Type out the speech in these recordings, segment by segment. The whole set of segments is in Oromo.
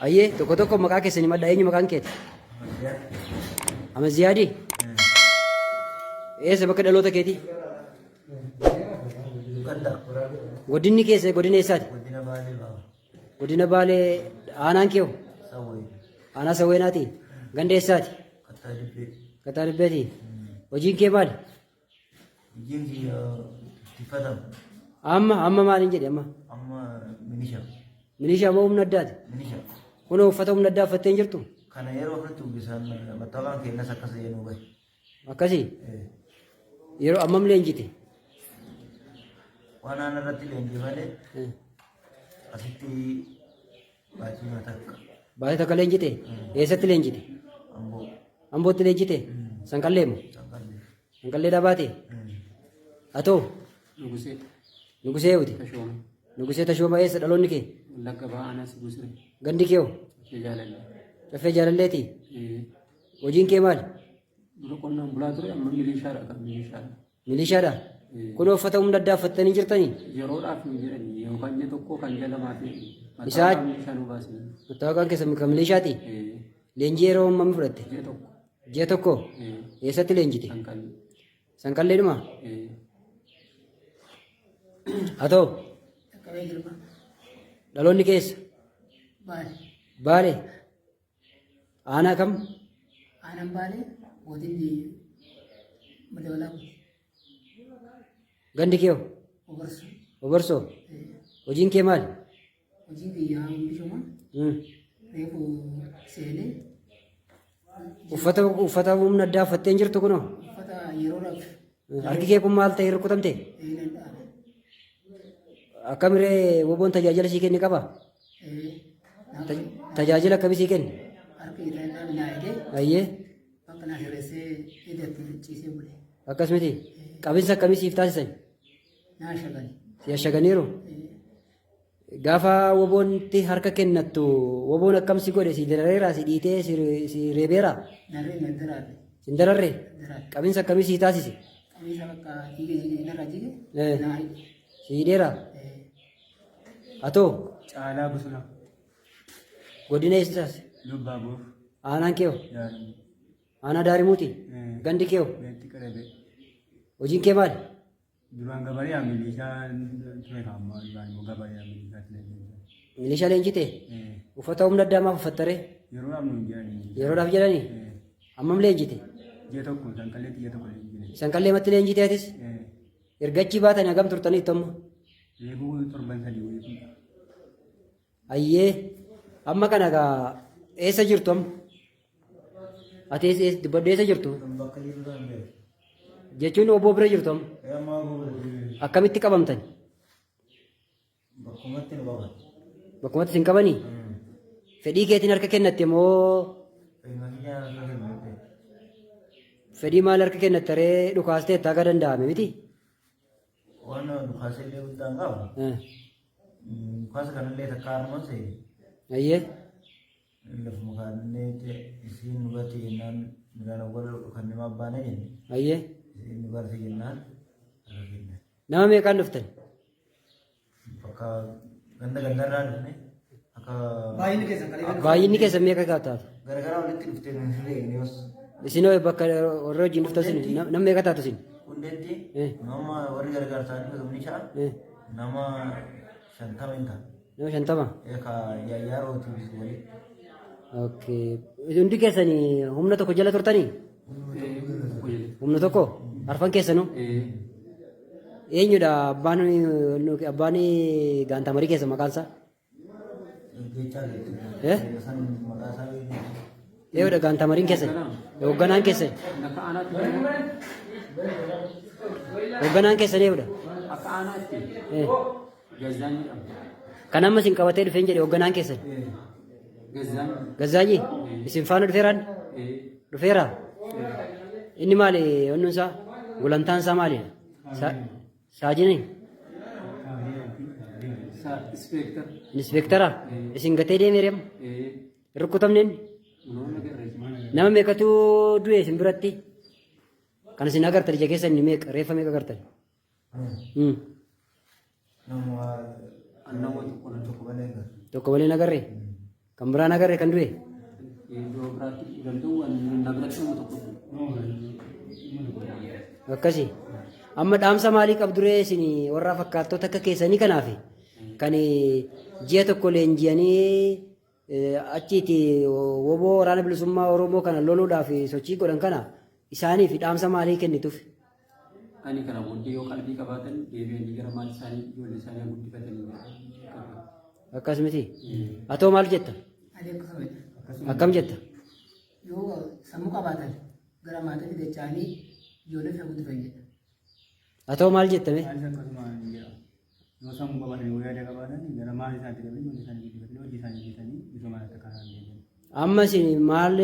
Ayyee, tokko tokko maqaa keessan himadhaa. Eenyu maqaan keeti? Amaziyaadii? Eessa bakka dhaloota keetii? Ganda. Godinni keessa godina eessaati? Godina Baalee Baha. Godina Baalee aanaan kee hoo? Sawwee. Aanaa Sawweenaati? Ganda eessaati? Kattaa Dibbee. Kattaa Dibbeeti? Hojiin kee maali? Hojiin kiyya tiffatama. Amma amma maaliin jedhe amma? Amma milisha. Milishaa moo humna addaati? Milisha. Kunoo uffata humna addaa uffattee hin jirtu? Kana yeroo fudhatu bisaan mattaawaan kennas akkas jedhu bahe. Akkasii? Yeroo ammam leenjite? Waan aan irratti leenjii malee asitti baatii takka. Baatii takka leenjite? Eessatti leenjite? Amboo. Ambootti leenjite? Sanqallee moo? Sanqallee. Sanqalleedhaa baate? Atoo? Nugusee. Nugusee eewuti? Tashooma. Nugusee Tashooma eessa dhaloonni kee? Wallagga Bahaa Aanaa Sibuu Siree. Gandi kee hoo? Caffee Jaalallee. Caffee Jaalalleeti? Hojiin kee maali? Dura qonnaan bulaa ture, amma milishaadha kan milishaadha. Milishaadha? Kunoo uffata humna addaa uffattanii jirtanii? Yeroodhaaf nu jedhani yookaan ji'a tokko kan ji'a lamaa fi Isaa- mataa milishaa nu baasanii. Mattaawaqaan keessa kan milishaati? Leenjii yeroo hammamii fudhatte? Ji'a tokko. Ji'a tokko? Eessatti leenjite? Sanqallee. Sanqalleedhuma? Haa ta'u. Qaqqabee Girmaa. Dhaloonni keessa? Baale. Baale. Aanaa kam? Aanaan Baalee godinni Madda Walaabuuti. Gandi kee hoo? Obarsoo. Obarsoo. Hojiin kee maali? Hojiin kiyyaa milishuma reefu seenee. Uffata uffata humna addaa uffattee hin jirtu kunoo? Uffata yeroodhaaf. Harki kee kun maal ta'e, rukutamte? Nan dhaame. Akkamiree woboon tajaajila sii kenne qaba? Tajaajila akkamii sii kenne? Harka irraa naa hidhee. Ayyee. Bakka naa sirreessee hidhatti ciisee bule. Akkas miti. Qabinsa akkamii siif taasisan? Naa shagani. Si ashaganiiru? Gaafa woboontti harka kennattu woboon akkam si godhe, si darareera, si dhiitee, si reebeera? Narree nan daraarre. Si hin dararre? Daraarre. Qabinsa akkamii sii taasise? Qabinsa bakka dhiiga jige narraa jige naa hidhe. Si hidheera? Atoo? Caalaa Bosonaa. Godina eessaas? Lubbaabuuf. Aanaan kee hoo? Daarimuu. Aanaa Daarimuuti? Gandi kee hoo? Beetti Qalabee. Hojiin kee maali? Duraan gabaree milishaa ture, amma duraan immoo gabaree milishaa leenjite. Milishaa leenjite? Uffata humna addaa maaf uffattaree? Yeroodhaaf nuun jedhanii. Yeroodhaaf jedhanii? Hammam leenjite? Ji'a tokko, Sanqalleetti ji'a tokko leenjite. Sanqallee matti leenjite atis? Erga achii baatanii hagam turtaniittu amma? Reefuu torban 3 wayii. Ayyee, amma kana egaa eessa jirtu amma? Ati eessa eessa dubbadhu, eessa jirtu? Bakka jiru kan beeku. Jechuun obbo bira jirtu amma? Amma obbo bira jiru. Akkamitti qabamtan? Bakkumatti nu qaban. Bakkumatti isin qabanii? Fedhii keetiin harka kennatte moo? Fedhii maal harka kennatte ree, dhukaastee itti haga danda'ame miti? Waan dhukaasa illee guddaan qabu. Dhukaasa kanallee takka harmaan seene. Ayyee. Lafuma kaannee isiin nu garte jennaan midhaan awwaal kan nama abbaana jenne. Ayyee. Isiin nu garte jennaan harka kennan. Nama meeqaan dhuftan? Bakka ganda gandarraa dhufne akka. Baay'inni keessan kan eegalu. Baay'inni keessan meeqa taatu? Garagaraa walitti dhuftee nu hin beekne yoos. Isin hoo bakka warra wajjin dhuftan isin nama meeqa taatu isin? Hundeetti nama warri gargaarsaa dhufe milishaa nama 50 hin ta'a. Nama 50? Ka yaayyaarootiif walitti. Okay. Hundi keessanii humna tokko jala turtanii? Humna tokko? Arfan keessanuu? Eenyudha abbaan abbaan gaantamarii keessa maqaan isaa? Jechaa jirti. Eh? San maqaa isaa beeknu. Eenyudha gaantamariin keessan? Hoogganaan keessan? Akka aanaatti. Hoogganaan keessan eenyudha? Akka aanaatti. Eh. Gazzaan jedhama. Kan amma isin qabatee dhufeen jedhe hoogganaan keessan? Gazzaan. Gazzaanyi? Isin faana dhufeeraan? Dhufeera? Inni maali onnuun isaa? Gulantaan isaa maali? Saajinii? Inspector. Inspektara? Isin gatee deemeera amma? Hin rukutamneen? Namoonni agarre. Nama meeqatu du'e isin biratti? Kan isin agartan ija keessan ni meeqa? Reeffa meeqa agartan? Nama Nama tokko tokko malee hin galu. Tokko malee hin agarre? Kan biraan agarre kan du'e? Iddoo biraatti galtuu waan na biratti nama tokko Akkasi. Amma dhaamsa maalii qabduree isin warra fakkaattota akka keessanii kanaaf kan ji'a tokko leenji'anii achiiti woboo waraana bilisummaa Oromoo kana loluudhaaf sochii godhan kana isaaniif dhaamsa maalii kennituuf? Ani kana booddee yoo qalbii qabaatan deebi'anii gara maatii isaanii ijoollee isaanii guddifatanii qaba. Akkas miti. Atoo maal jetta? Ani akkasuma jedha. Akkam jetta? Yoo sammuu qabaatan gara maatiitti dacha'anii ijoollee fira guddifan jedha. Atoo maal jettame? Anis akkasuma jira. Yoo sammuu qabaatan yoo yaada qabaatan gara maatii isaaniitti galanii ijoollee isaanii guddifatanii hojii isaanii hojjetanii misoomaan akka karaan deebi'an. Amma isin maal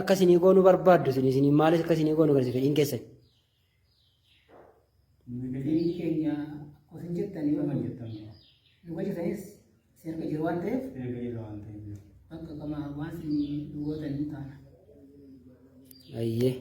akka isinii goonuu barbaaddu isin isin maal akka isinii goonu garsiif fedhiin keessan? Fedhiin keenya akkuma isin jettan yoo Akkuma jettan nu galchitanis isin harka jiru waan ta'eef erga jiru waan ta'eef. Bakka qama waan isin nu gootan ni taana. Ayyee.